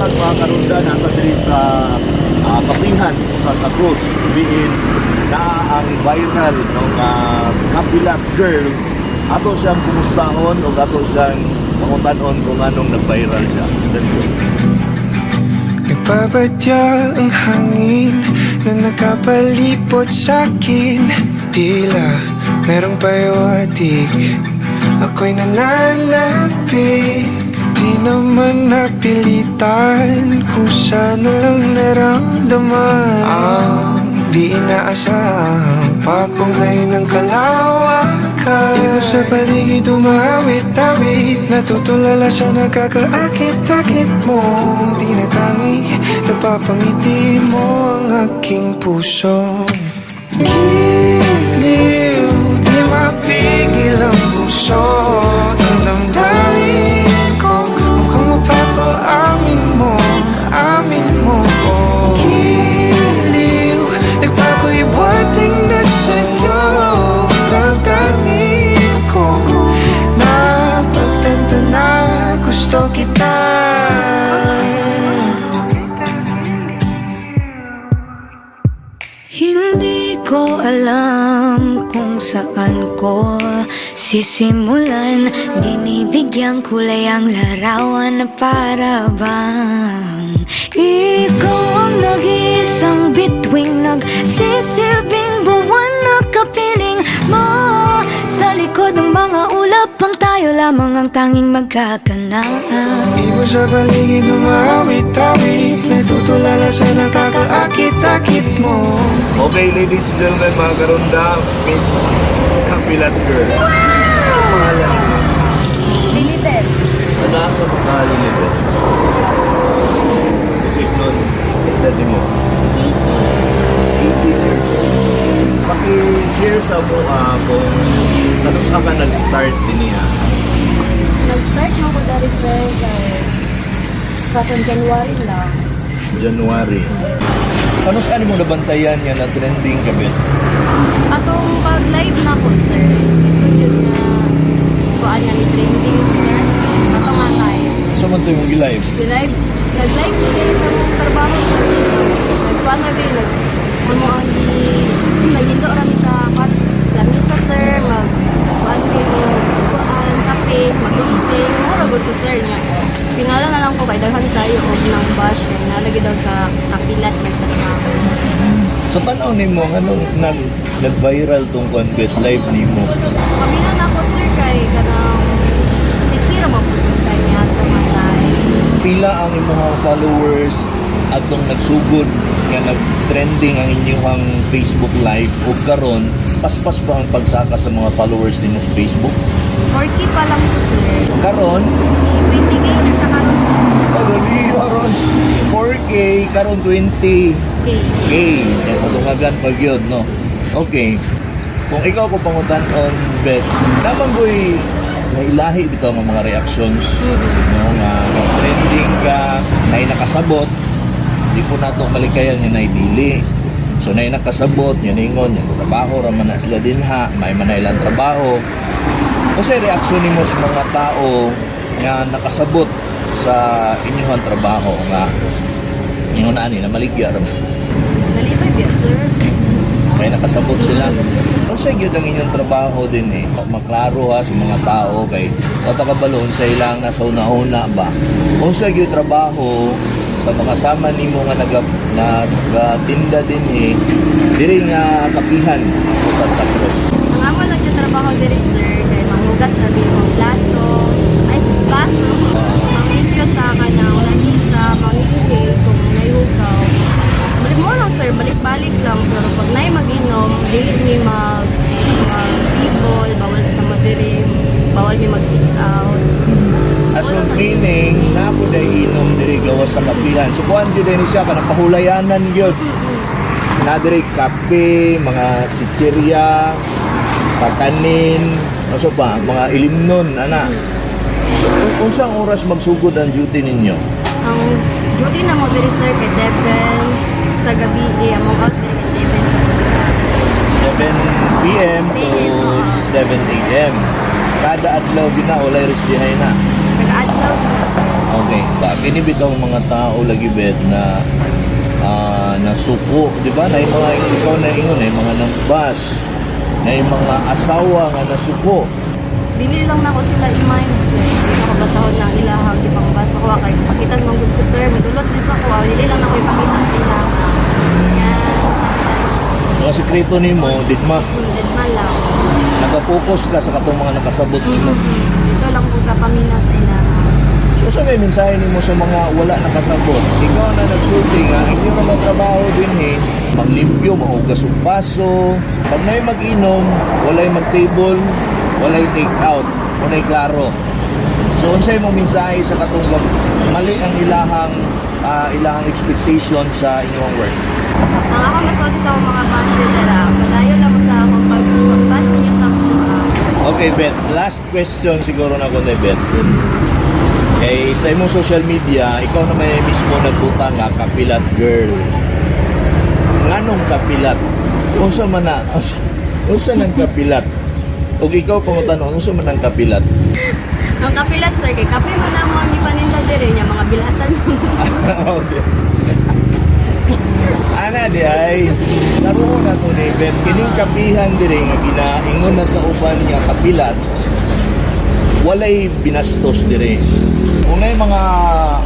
Buntag, mga karunda, nata diri sa kapihan sa Santa Cruz. Diin naa ang viral ng Kapilat girl. Ato siyang kumustahon o ato siyang pangutanon kung anong nag-viral siya. Let's go. Nagbabadya ang hangin na nakapalipot sa'kin. Tila merong pahiwatig, ako'y nananabik. Di naman napilitan, kusa na lang naramdaman ang di inaasahang pag-ugnay ng kalawakan. Ibon sa paligid, umawit-awit, natutulala sa nakakaakit-akit mo. Tinatangi, napapangiti mo ang aking puso. Giliw, di mapigil ang puso. Ang damdamin ko, mukhang mapapaamin mo, amin mo. Giliw, nagpapahiwatig na sa'yo. Damdamin ko, napagtanto na gusto kita. Hindi ko alam kung saan ko sisimulan. Binibigyang kulay ang larawan na para bang ikaw ang nag-iisang bituing nagsisilbing buwan na kapiling mo. Sa likod ng mga ulap, ang tayo lamang ang tanging magkakanaan. Ibon sa paligid, umawit-awit, natutulala sa nakakaakit-akit mo. Okay, ladies and gentlemen, mga karunda, Miss Kapilat girl. Ano pangalan mo? Lilibet. Nasa mo ka, Lilibet? Isip nun, edad mo? 18. 18 years old. Paki-share sa mo kung ano ka nag-start din niya. Nag-start na ko dari, sir, kay katong January lang. January. Ano saan mo nabantayan nga na trending ka ba? Atong pag-live na ko, sir. Ito yun nga kuan nga ni trending, sir. Ato nga live. So man to yung live? Di-live, nag-live ni diri sa mong trabaho, sir. Nagkuan ra gyud, nag amo ang gi nagindo ra mi sa lamisa, sir, mag kuan mi og kuan kape, magdumting, mo ra gud to, sir, niya. Pinala na lang ko kay daghan tayo og nang bash kay nalagi daw sa kapilat nagtrabaho. So tanaw nimo anong nag-viral tong content live nimo? Pamila na ko, sir, kay kanang 60 ra man pud yung time niya ato nga time. Pila ang imong followers atong nagsugod nga nag-trending ang inyong Facebook live ug karon paspas ba ang pagsaka sa mga followers ninyo sa Facebook? 4K pa lang ko, sir. Karon, 20K na siya karon, sir. karon karon 4K, karon 20K. K. Kaya patungagan pag yun, no? Okay. Kung ikaw ko pangutan-on, Bet, naman ko'y nailahi bitaw ang mga reactions, no, nga trending ka, nay nakasabot, di po nato malikayan nga naidili. So nay nakasabot, nga ningon, nga trabaho ra man na sila dinha, may man na ilang trabaho. Kasi reaksyon nimo sa mga tao nga nakasabot sa inyong trabaho nga ingon ani na maligya ra mo. Nalipay biya, sir. Kaya nakasabot sila. Unsa gyud ang inyong trabaho din eh? Maklaro ha sa mga tao kay wala ka balon sa ilang nasa una-una ba. Unsa gyud trabaho sa mga sama nimo nga nagatinda din eh diri nga kapihan sa Santa Cruz? Ang amo lang yung trabaho diri, sir, kay manghugas na din og plato, ay baso, manglimpyo sa kanang lamisa, mangihi kung nayugaw. Balik mo lang, sir, balik-balik lang, pero pag nay mag-inom, dili mi mag mag table, bawal sa madiri, bawal mi mag take out. As of meaning, na po dahil inom diri gawas sa kapihan. So kuan gyud ni siya kanang pahulayanan gyud. Na diri kape, mga chichirya, pakanin, ano pa, mga ilimnon, ana. So, unsang oras magsugod ang duty ninyo? Ang duty na mo diri, sir, kay 7 sa gabi, eh, among house diri kay 7 sa gabi. 7 p.m. to PM, oo. 7 a.m. Kada adlaw gina walay rest dihay na. Nag-adlaw, sir. Okay, ba kini bitaw mga tao lagi, Bet, na nasuko, di ba? Na yung mga ikaw na ingon, na yung mga nang-bash, na yung mga asawa nga nasuko. Dili lang nako sila i-mind, sir. Dili nako basahon na ilahang ipang-bash ako kay sakitan man gud ko, sir. Madulot din sa kuha. Dili lang nako ipakita sila. Yan, sakitan. So ang sekreto nimo, ditma, Dead man lang. nakapokus ka sa katong mga nakasabot nimo. Dito lang kung kapaminaw sa ilaha. So sa may mensahe nimo sa mga wala nakasabot, ikaw na nagsulti nga, inyo naman trabaho din eh, manglimpyo, mahugas og baso, pag na'y mag-inom, walay mag-table, walay take out, walay klaro. So unsay mong mensahe sa katong mali ang ilahang expectation sa inyong work? Ang ako masulti sa akong mga basher dala, padayon lang mo sa akong pag-bash ninyo sa akong mga. Okay, Bet. Last question siguro na ko na, Bet. Kay sa imong social media, ikaw na may mismo nagbutang nga Kapilat Girl. Nganong Kapilat? Unsa man na? Unsa nang Kapilat? Og ikaw pangutan-on, unsa man ang Kapilat? Ang kapilat, sir, kay kape mo na mo ang gipaninda diri niya mga bilatan. Okay. Ana di ay laro na to ni Bet. Kining kapihan diri nga ginaingon na sa uban nga kapilat, walay binastos diri. Kung may mga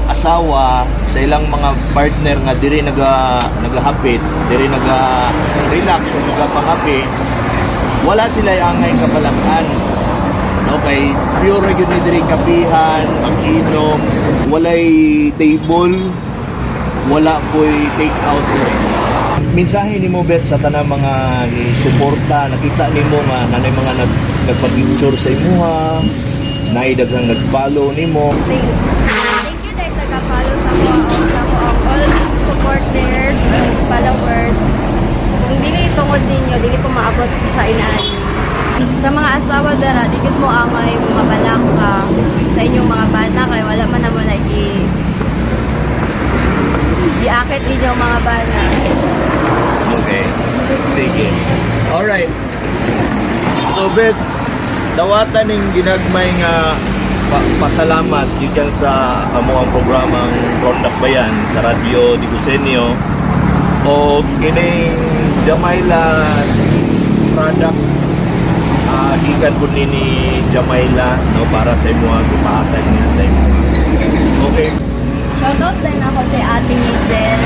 asawa sa ilang mga partner nga diri nagahapit, diri naga relax o nagapangapi, wala sila angay kabalakan. No, kay pure ra gyud ni diri kapihan, mag-inom, walay table, wala po'y take out diri. Mensahe nimo, Bet, sa tanang mga ni suporta, nakita nimo nga nanay mga nagpa-picture sa imuha, naay daghang nag-follow nimo. Thank you dahil sa ka-follow sa ako ang all supporters, followers. Kung dili tungod ninyo, dili ko maabot sa inaan. Sa mga asawa dara, dikit mo angay mabalak ka sa inyong mga bana kay wala man naman lagi giakit inyong mga bana. Okay. Sige. Alright. So, Bet, dawatan ning ginagmay nga pasalamat gikan sa amo ang programang Rondak Bayan sa Radyo Digusenyo o kining Jamaila's product, gikan po ni Jamaila, no, para sa imo ang ipahatag niya sa imo. Okay. Shoutout din ako si Ate Hazel.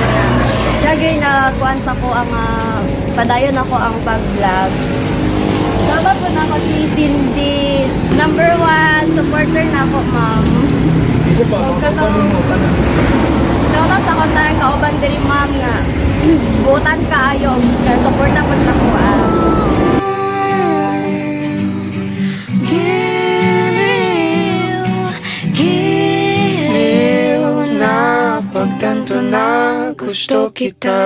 Siya gyud nagkuhan sa ko ang padayon ako ang pag-vlog. Shoutout po na ako si Cindy. Number one supporter na ako, ma'am. Isa pa, Huwag ka tong- Shoutout sa akong tanang kauban diri, ma'am, nga butan kaayo ka suporta po sa kuha. Giliw, giliw Liw na pagtanto na gusto kita.